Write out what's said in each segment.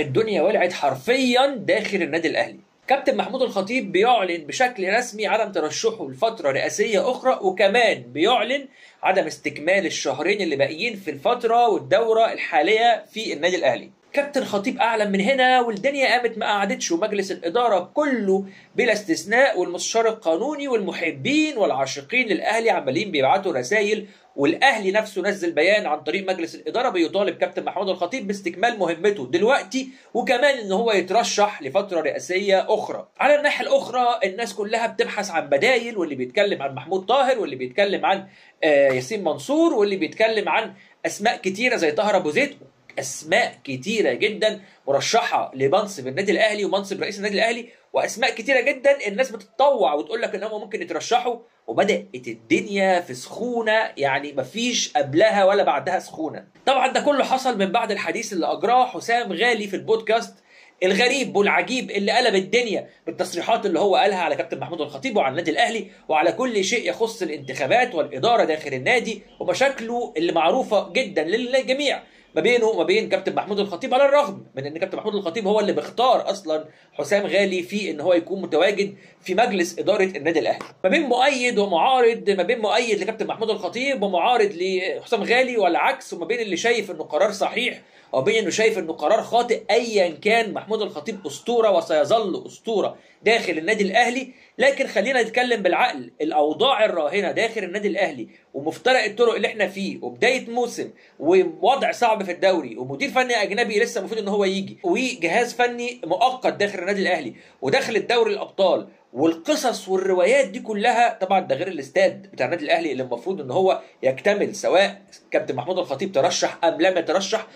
الدنيا ولعت حرفيا داخل النادي الاهلي. كابتن محمود الخطيب بيعلن بشكل رسمي عدم ترشحه لفترة رئاسية أخرى، وكمان بيعلن عدم استكمال الشهرين اللي باقيين في الفترة والدورة الحالية في النادي الأهلي. كابتن خطيب أعلن من هنا والدنيا قامت ما قعدتش، ومجلس الإدارة كله بلا استثناء والمستشار القانوني والمحبين والعاشقين للأهلي عمالين بيبعتوا رسائل، والأهلي نفسه نزل بيان عن طريق مجلس الإدارة بيطالب كابتن محمود الخطيب باستكمال مهمته دلوقتي، وكمان إن هو يترشح لفترة رئاسية أخرى. على الناحية الأخرى الناس كلها بتبحث عن بدايل، واللي بيتكلم عن محمود طاهر، واللي بيتكلم عن ياسين منصور، واللي بيتكلم عن أسماء كتيرة زي طاهر أبو زيد، اسماء كتيرة جدا مرشحة لمنصب النادي الاهلي ومنصب رئيس النادي الاهلي، واسماء كتيرة جدا الناس بتتطوع وتقول لك ان هم ممكن يترشحوا. وبدات الدنيا في سخونة، يعني مفيش قبلها ولا بعدها سخونة. طبعا ده كله حصل من بعد الحديث اللي اجراه حسام غالي في البودكاست الغريب والعجيب اللي قلب الدنيا بالتصريحات اللي هو قالها على كابتن محمود الخطيب وعلى النادي الاهلي وعلى كل شيء يخص الانتخابات والادارة داخل النادي ومشاكله اللي معروفة جدا للجميع ما بينه وما بين كابتن محمود الخطيب، على الرغم من ان كابتن محمود الخطيب هو اللي بيختار اصلا حسام غالي في ان هو يكون متواجد في مجلس ادارة النادي الاهلي. ما بين مؤيد ومعارض، ما بين مؤيد لكابتن محمود الخطيب ومعارض لحسام غالي والعكس، وما بين اللي شايف انه قرار صحيح وبين انه شايف انه قرار خاطئ. ايا كان، محمود الخطيب اسطورة وسيظل اسطورة داخل النادي الاهلي، لكن خلينا نتكلم بالعقل. الاوضاع الراهنة داخل النادي الاهلي ومفترق الطرق اللي احنا فيه، وبداية موسم، ووضع صعب في الدوري، ومدير فني اجنبي لسه المفروض ان هو يجي، وجهاز فني مؤقت داخل النادي الاهلي، وداخل الدوري الابطال، والقصص والروايات دي كلها. طبعا ده غير الاستاد بتاع النادي الاهلي اللي المفروض ان هو يكتمل سواء كابتن محمود الخطيب ترشح ام لم يترشح.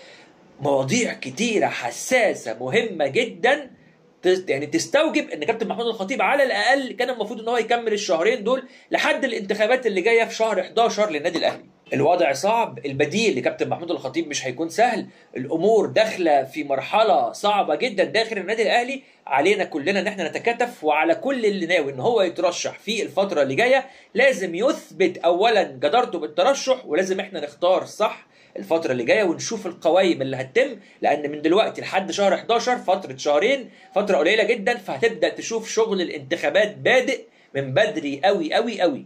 مواضيع كتيرة حساسة مهمة جدا يعني تستوجب ان كابتن محمود الخطيب على الاقل كان المفروض ان هو يكمل الشهرين دول لحد الانتخابات اللي جاية في شهر 11 للنادي الاهلي. الوضع صعب، البديل لكابتن محمود الخطيب مش هيكون سهل، الامور داخله في مرحلة صعبة جدا داخل النادي الاهلي. علينا كلنا ان احنا نتكاتف، وعلى كل اللي ناوي ان هو يترشح في الفترة اللي جاية لازم يثبت اولا جدارته بالترشح، ولازم احنا نختار صح الفترة اللي جاية ونشوف القوائم اللي هتتم، لأن من دلوقتي لحد شهر 11 فترة شهرين، فترة قليلة جدا، فهتبدأ تشوف شغل الانتخابات بادئ من بدري قوي قوي قوي.